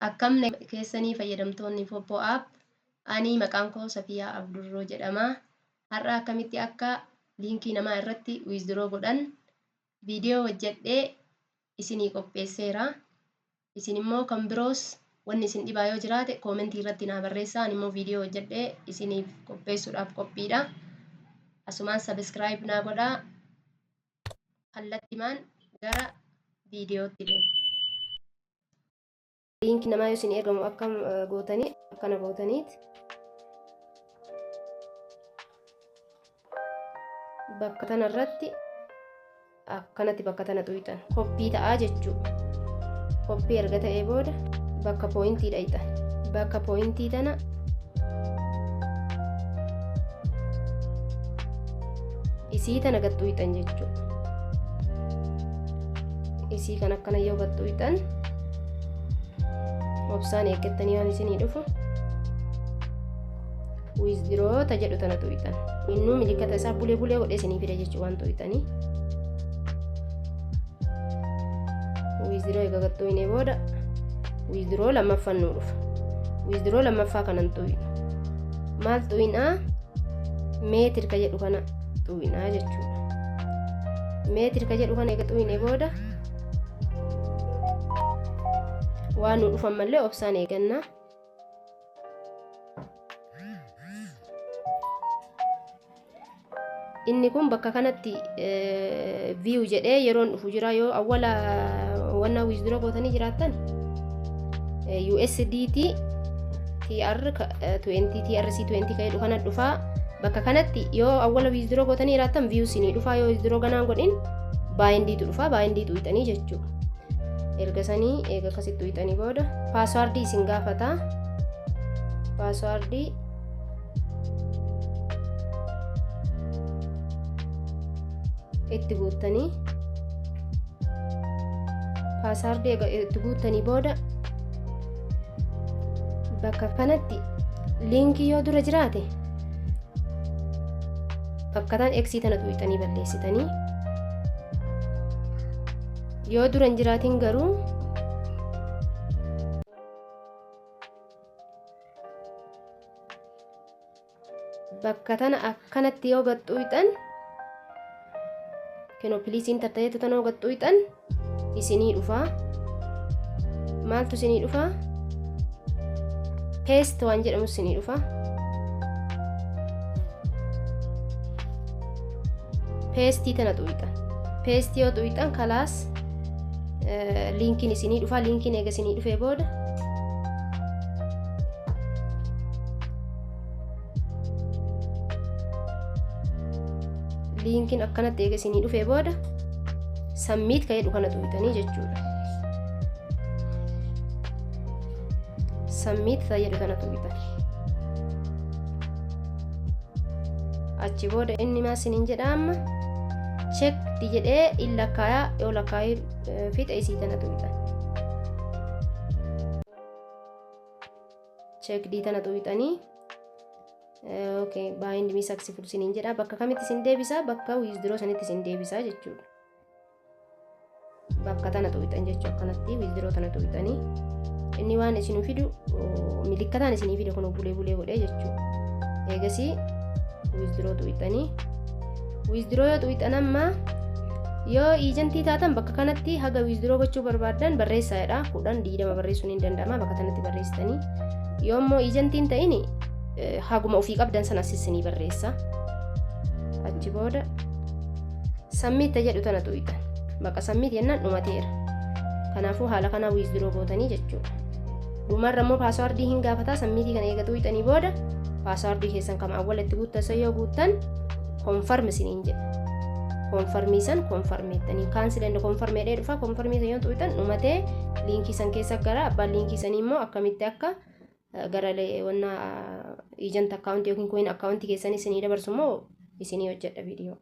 Akkam keessanii fayyadamtoonni Poppo App, ani maqaan koo Safiyaa Abdurroo jedhama. Har'a akkamitti akka liinkii namaa irratti withdraw godhan viidiyoo hojjedhee isinii qopheesseera. Isin immoo kan biroos wanni isin dhibaa yoo jiraate koomentii irratti naa barreessaa. Ani immoo viidiyoo hojjedhee isiniif qopheessuudhaaf qophiidha. Asumaan subscribe naa godhaa. Kallattimaan gara viidiyootti deemna. Liinkii namaa yoo isin ergamu akkam gootanii akkana gootaniit bakka tana irratti akkanatti bakka tana xuyxan koppii ta'aa jechuu. Koppii erga ta'ee booda bakka pooyintii dhayxan, bakka pooyintii tana isii tana gad xuyxan jechuu. Isii kan akkana yoo gad xuyxan obsaan eeggattanii waan isinii dhufu withdraw ta jedhu tana xuyxan. Innuu milikata isaa bulee bulee godhee isinii fida jechuu waan xuyxanii. Withdraw eega gad xuyne booda withdraw lammaffaan nuu dhufa. Withdraw lammaffaa kanan xuynu maal xuyinaa? Meetir ka jedhu kana xuyinaa jechuudha. Meetir ka jedhu kana eega xuyine booda waan nu dhufan mallee obsaan eeganna. Inni kun bakka kanatti view jedhee yeroon dhufu jira. Yoo awwala wanna withdraw gootanii jiraattan USDT TR 20 TRC 20 kan jedhu kana dhufaa. Bakka kanatti yoo awwala withdraw gootanii jiraattan view sinii dhufaa. Yoo withdraw ganaan godhin baayindiitu dhufaa, baayindii xuyxanii jechuudha. Erga sanii eega akkasitti xuyxanii booda paaswaardii isin gaafata. Paaswaardii itti guuttanii, paaswaardii eega itti guuttanii booda bakka kanatti liinkii yoo dura jiraate bakka tan eksii tana xuyxanii balleessitanii, yoo dura hin jiraatin garuu bakka tana akkanatti yoo gad xuyxan, kinoo piliisiin tattayeetu tana yoo gad xuyxan isinii dhufaa. Maaltu isinii dhufaa? Paste waan jedhamu isinii dhufa. Peestii tana xuyxan, peestii yoo xuyxan kalaas liinkiin isinii dhufa. Liinkiin eega isinii dhufee booda liinkiin akkanatti eega isinii dhufee booda submit ka jedhu kana xuyxanii jechuudha. Submit ka jedhu kana xuyxan. Achi booda inni maa isiniin jedha? Amma check jedhee in lakkaayaa. Yoo lakkaayee fixe isii tana xuyxan, check dii tana xuyxanii. Okay, bind me successful isiniin jedha. Bakka kamitti isin deebisa? Bakka withdraw sanitti isin deebisa jechuudha. Bakka tana xuyxan jechuu, akkanatti withdraw tana xuyxanii inni waan isin fidu milikkataan isinii fide kun bulee bulee godhee jechuu. Eegasii withdraw xuyxanii, withdraw yoo xuyxan amma yoo iijantii taatan bakka kanatti haga withdraw gochuu barbaaddan barreessaa jedha. 10, 20 barreessuun hin danda'ama. Bakka kanatti barreessitanii, yoo immoo iijantiin ta'in haguma ofii qabdan sana isinii barreessa. Achi booda submit jedhu tana xuyxan. Bakka submit jennaan dhumateera. Kanaafuu haala kanaa withdraw gootanii jechuudha. Dhumarra immoo paaswaardii hin gaafataa. Submitii kana eega xuyxanii booda paaswaardii keessan kama awwala itti guuttan san yoo guuttan confirm isiniin jedha. Confirmii san confirmeettanii cancel and confirm jedhee dhufa. Confirmii san yoo xuyxan dhumatee. Liinkii san keessa gara abbaan liinkii sanii immoo akkamitti akka gara wanna agent akkaawuntii yookiin coin akkaawuntii keessanii isinii dabarsu immoo isinii hojjedha viidiyoo.